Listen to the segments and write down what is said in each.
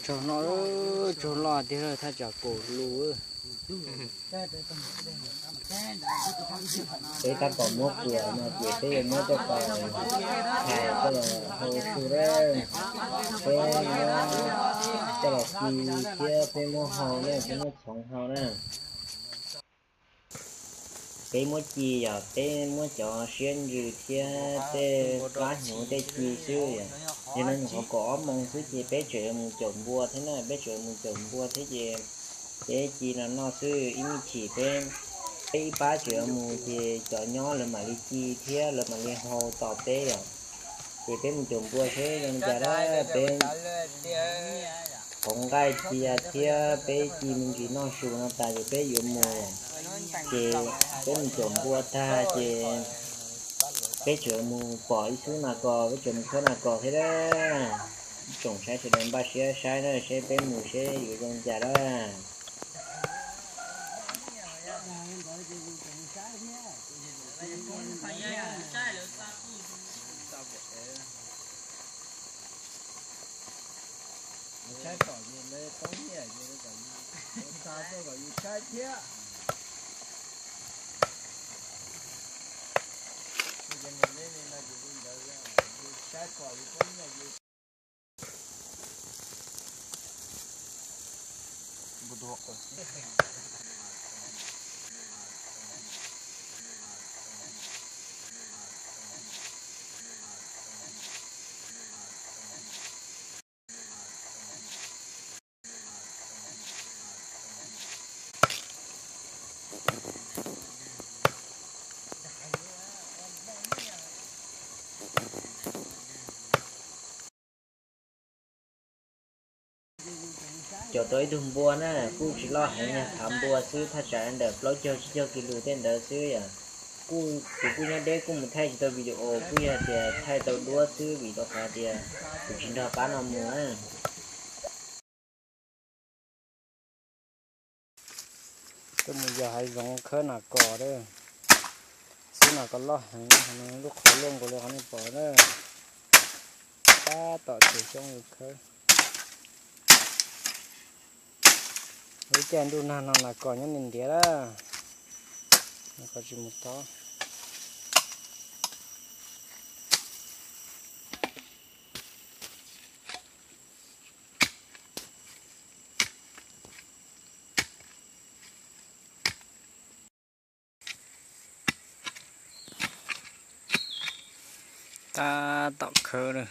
Tsaug no, tsaug loj tiag, thaj tsam kaum lus. Peb tab tom muab kuam no ces peb yuav muab coj los hais coj los hau su na. Peb muab coj los ci thiab peb muab hau na, peb muab txhoov hau na. Peb muab ci yom, peb muab cov siab ntsws thiab tej plab hnyuv tej ci xwb yom. Yog no nyuam qhuav kaum ob moos xwb ces peb tseem yuav mus caum npua thiab na, peb tseem yuav mus caum npua thiab ces peb ci no noj xwb. Ib me chim peb, peb ib pab tseem yuav mus ces cov nyob lawv mam li ci thiab lawv mam li hau tos peb yom. Ces peb mus caum npua seb zoo li cas na, peb qhov nqaij cia thiab peb ci me ntsis noj su no tas ces peb yuav mus. Ces peb mus caum npua tag ces peb tseem mus pom ib xub nas kos, peb tseem mus khawb nas kos thiab na. Tsoom saib sawv daws npaj siab saib na seb peb mus seb yuav zoo cas na. Saib tom ces lawv poob nyiaj ces lawv kom yus, lawv xa tuaj kom yus saib thiab. Ces niam leb li no ces li ntawd, yus saib kom yus poob nyiaj yus Caum tau ib tug npua na, kuj tsis loj heev, yog thav npua xwb, thaj tsam ntawm plaub caug tsib caug kis lus tej ntawd xwb yom. Kuj, kuv kuj nyob deb kuj mus thaij tsis tau video, kuj yog tias thaij tau duab xwb vim rau qhov tias kuv tsis nrog pab no mus na. Tuaj mus yos hav zoov khawb nas kos, xwb nas kos loj heev, lub qhov luaj nkaus li qhov nej pom na. Tab tom txiav xyoob khawb. Lub caij ntuj nag no nas kos nyob ntiav ntiav lawm, nas kos tsis mus tob. Tab tom khawb lawm.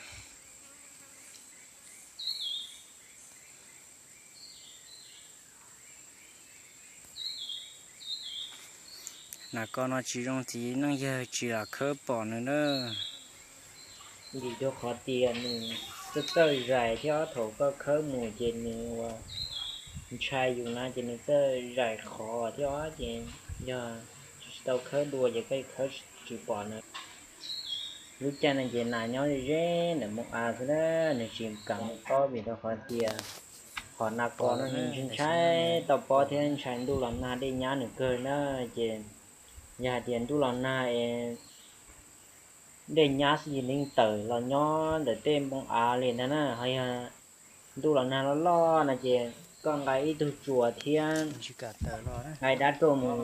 Nas kos no tsis zoo txiv neej yawg tsis lam khawb pom nws na. Vim rau qhov tias nws txawj txawj zais thiab, thaum koj khawb mus ces nws ua ntshai yus na, ces nws txawj zais qhov thiab ces yog tsis tau khawb dua ces koj khawb tsis pom nws. Lub caij no ces nas nyob ze ze ntawm Moos Av xwb na, nws tsis kam mus tob vim rau qhov tias qhov nas kos no nws ntshai ntshai toj pob thiab ntshai ntuj los nag dej nyab nws kawg na. Ces yog hais tias ntuj los nag es dej nyab xwb ces yeej tawm los nyob ntawm tej Moos Av li ntag na. Ho yog ntuj los nag loj loj no ces koj nqa ib tug tsuas thiab nqa dab roj mus,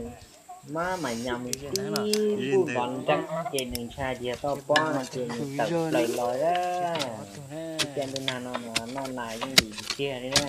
maj mam nyas mus tib npuj nrov nrees ces nws ntshai tias toj pob no ces nws tawm plaws los. Ib caij ntuj nag no noj nas yeej lim tiag li na.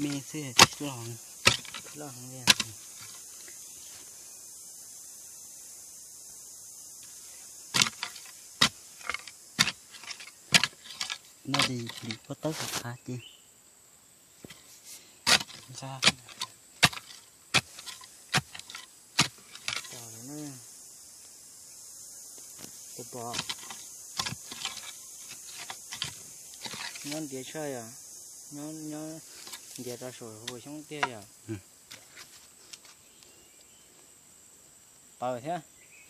Me xwb tsis loj, loj heev li. No ces lim pob tawb qhov qhav ces ntsa. Tus pom nyob ntiav tshaj yom, nyob nyob ntiav rau saum hauv paus xyoob tiag yom. Taws thiab.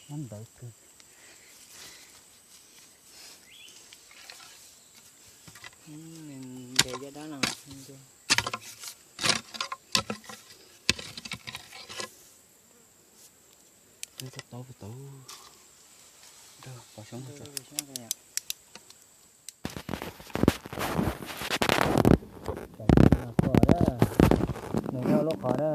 Nyob ntawd kawg. Ntes caj dab no. Tau tau tau. Nrog pov xyoob. Nws nyob lub qhov na.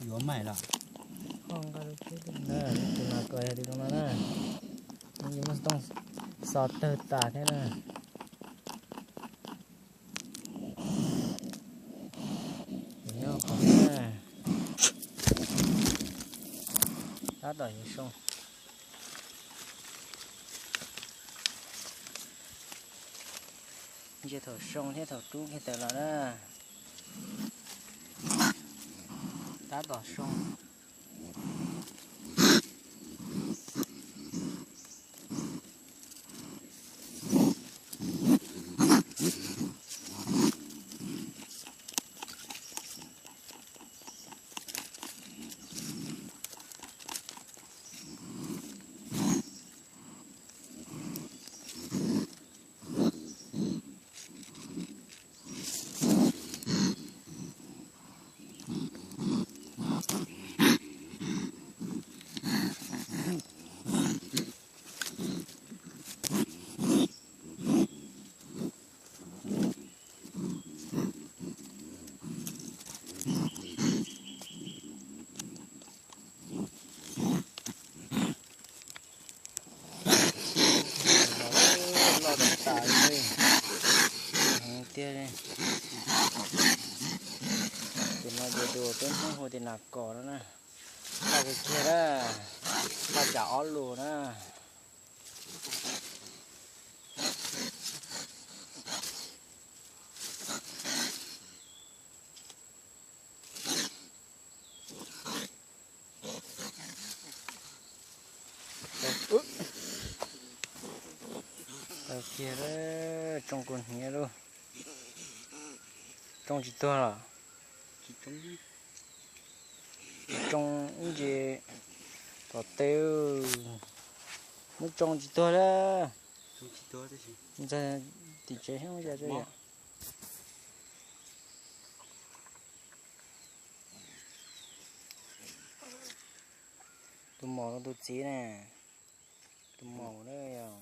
Yuav maim los. Tus nas kos yog tus no na. Nws muaj tooj xo tawg tas thiab na. Nyob qhov na. Tab tom yuav soo. Ntsia thaum soo thiab thaum rub kiag tawm los na. Tab tom soo. Loj tas tas li tiag li. Tus no ces tus peb Hmoob hu tias nas kos no na. Loj kawg kiag na, loj cas ob lus na. Tau kiag, tsoo kuv hniav lauj. Tsoo tsis tuag los? Tsoo ib ntsis tom tej. Muab tsoo tsis tuag lawm. Ntxag tim tsev xyoob ya. Tus maum los tus txiv ne? Tus maum na yog.